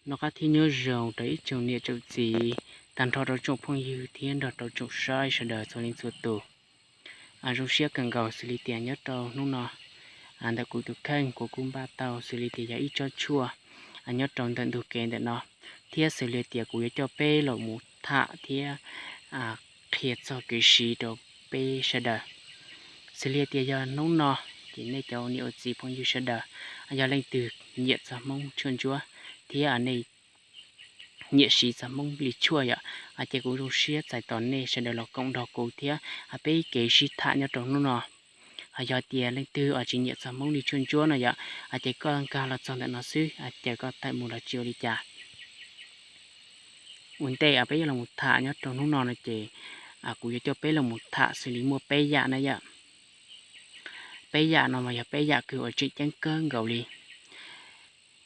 Noj qab thiab nyob zoo rau ib tsoom niam tsoom txiv, tag nrho rau tsoom phooj ywg thiab nrog rau tsoom saib sawv daws txhua leej txhua tus. Zoo siab kawg nkaus xws li tias nyob rau hnub no ntawm kuv tus kheej kuv kuj npaj tau xws li tias yog ib tsob tshuaj nyob rau ntawm ntug kev ntawm no, thiab xws li tias kuv yuav coj peb los mus tham thiab qhia txog kev siv rau peb sawv daws. Xws li tias yog hnub no ces nej cov niam ua txiv phooj ywg sawv daws, yog leej twg nyiam txog Hmoob tshuaj ntsuab thiab nej nyiam siv txog Hmoob li tshuaj yom, ces kuv zoo siab txais tos nej sawv daws los koom nrog kuv thiab peb kev sib tham nyob rau hnub no. Yog tias leej twg tsis nyiam txog Hmoob li tshuaj ntsuab no yom, ces koj nkag los txog ntawm no xwb, ces koj tawm mus los tsis ua li cas. Ua ntej peb yuav los mus tham nyob rau hnub no no ces kuv yuav coj peb los mus tham xws li muaj peb yam na yom. Peb yam no mas yog peb yam kws uas tseem ceeb kawg nkaus li.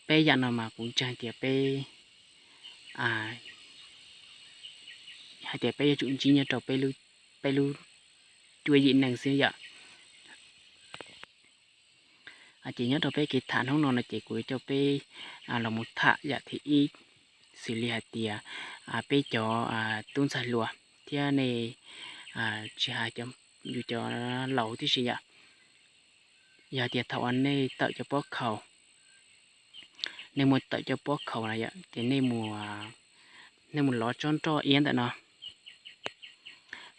Peb yam no mas kuv ntseeg tias peb hais tias peb yuav tsum ntsib nyob rau peb lub cuab yim neej xwb yom. Ces nyob rau peb kev tham hnub no no ces kuv yuav coj peb los mus tham yam thib ib, xws li hais tias peb cov tub ntxhais hluas thiab nej tsis hais yus cov laus tib si yom. Yog tias thaum uas nej tawm cov pob khaus, nej muaj tawm cov pob khaus na yom, ces nej mus lov tsob nroj iab ntawm no.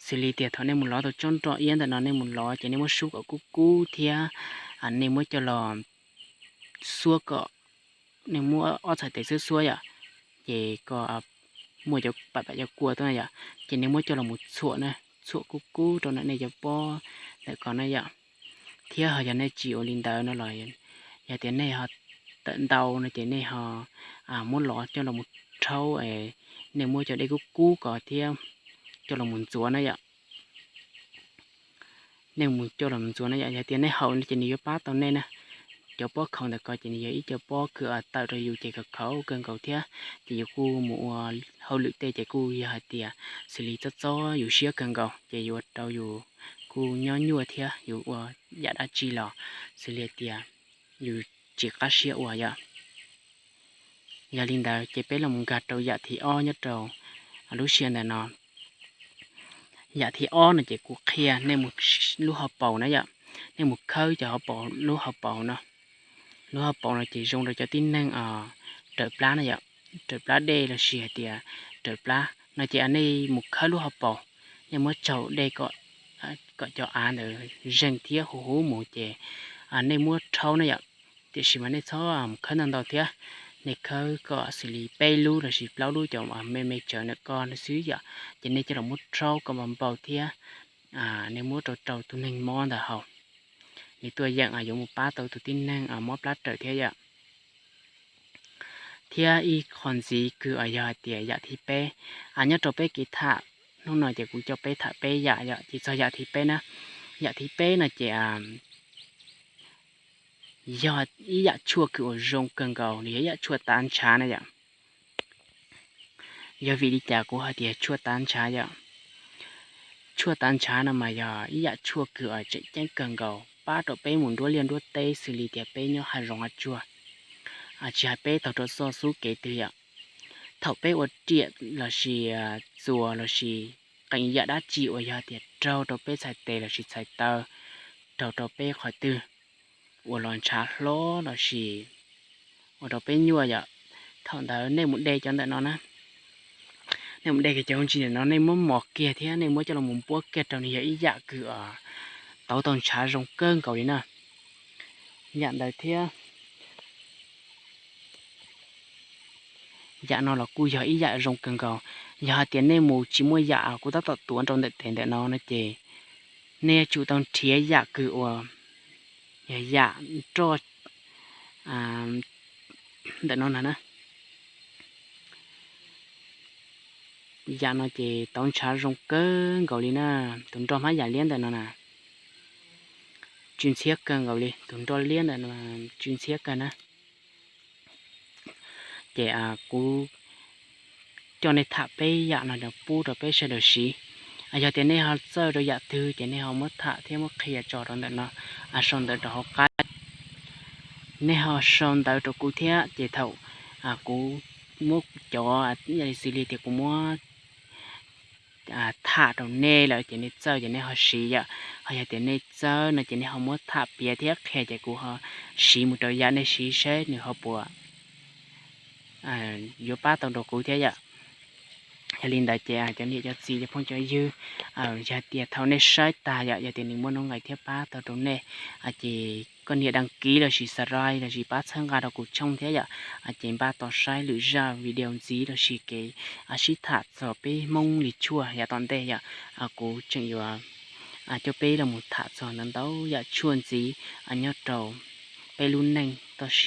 Xws li tias thaum nej mus lov tau tsob nroj iab ntawm no nej mus lov ces nej muab sub kom kub kub thiab nej muab coj los xuab kom, nej muab ob txhais tes xuab xuab yom, ces kom muaj cov pam pam cov kua tuaj na yom, ces nej muab coj los mus txhuam na, txhuam kub kub rau ntawm nej cov pob ntawm ko na yom. Thiab ho yog nej tsis ua li ntawd no los yog tias nej ho tawm ntau no ces nej ho muab lov coj los mus rhaub, nej muab cov dej kub kub ko thiab coj los mus ntxuav na yom. Nej mus coj los mus ntxuav na yom, yog tias nej haus no ces nws yuav pab tau nej na. Cov pob khaus ntawm ko ces nws yog ib co pob kws tawm rau yus ces khaus khaus kawg nkaus thiab, ces yus kuj mus ua hauj lwm tej ces kuj yog hais tias xws li txob txob yus siab kawg nkaus ces yuav rau yus kuj nyob nyuaj thiab yus ua yam dab tsi los xws li tias yus tsis qab siab ua yom. Yog li ntawd ces peb los mus nkag rau yam thib ob nyob rau lub sij hawm ntawm no. Yam thib ob no ces kuv qhia nej mus lub hauv paus na yom, nej mus khawb cov hauv paus, lub hauv paus no. Lub hauv paus no ces zoo rau cov tib neeg raws plab na yom, raws plab dej los sis hais tias raws plab no ces nej mus khawb lub hauv paus, nej muab tsaug dej kom cov av ntawd zeeg thiab huv huv mus ces nej muab rhaub na yom. Tiam sis mas nej txhob mus khawb ntau ntau thiab, nej khawb kom xws li peb lub los sis plaub lub cov me me tsawv ntawm ko xwb yom, ces nej coj los muab rhaub kom npau npau thiab nej muab rau rau tus neeg mob ntawd haus. Nws tuaj yeem yuav mus pab tau tus tib neeg mob plab raws thiab yom. Thiab ib qho ntxiv kws yog hais tias yam thib peb, nyob rau peb kev tham hnub no ces kuv coj peb tham peb yam yom, ces txog yam thib peb na. Yam thib peb no ces yog ib yam tshuaj kws uas zoo kawg nkaus, nws yog ib yam tshuaj tav ntshav na yom. Yog vim li cas kuv hais tias tshuaj tav ntshav yom? Tshuaj tav ntshav no mas yog ib yam tshuaj kws uas tseem ceeb kawg nkaus pab rau peb mus nruab liaj nruab teb xws li tias peb nyob hav zoov hav tsuag, tsis hais peb taug rau txoj xub kev twg yom. Thaum peb ua riam los sis txuas los sis qee yam dab tsi uas yog tias raug rau peb txhais tes los sis txhais taw, raug rau peb qhov twg uas los ntshav hlob los sis ua rau peb nyuaj yom, thaum ntawd nej mus de cov ntawm no na, nej mus de kiag cov hauv ntsis ntawm no, nej muab mos kiag thiab nej muab coj los npuab kiag rau, nws yog ib yam kws tauv tau ntshav zoo kawg nkaus li na. Yam ntawd thiab yam no los kuj yog ib yam zoo kawg nkaus. Yog hais tias nej mus tsis muaj yam kuv tab tom tuav rau ntawm tes ntawm no no ces nej yuav tsum tau nrhiav yam kws uas yog yam nroj ntawm no na. Yam no ces tauv ntshav zoo kawg nkaus li na. Tus nroj hmab yam liab ntawm no na, tsw ntxhiab kawg nkaus li, tus nroj liab ntawm no tsw ntxhiab kawg na. Ces kuv coj nej tham peb yam no pub rau peb sawv daws siv. Yog tias nej ho txawj rau yam twg ces nej ho muab tham thiab muab qhia tso rau ntawm no, sau ntawv rau hauv qab. Nej ho sau ntawv rau kuv thiab ces thaum kuv muab cov, yog li xws li tias kuv muab tham rau nej lawm ces nej txawj ces nej ho siv yom. Ho yog tias nej txawj no ces nej ho muab tham piav thiab qhia ces kuv ho siv mus rau yam nej siv seb nws ho puas yuav pab tau rau kuv thiab yom. Yog li ntawd ces cov niam cov txiv cov phooj cov ywg, yog tias thaum nej saib tag yom, yog tias nws muaj nuj nqis thiab pab tau rau nej, ces koj niam đăng ký lossis subscribe lossis pab txhawb nqa rau kuv channel thiab yom. Ces npaj tos saib lwm zaj video ntxiv lossis kev sib tham txog peb Hmoob li tshuaj yav tom ntej yom. Kuv tseem yuav coj peb los mus tham txog ntau ntau yam tshuaj ntxiv nyob rau peb lub neej toj siab.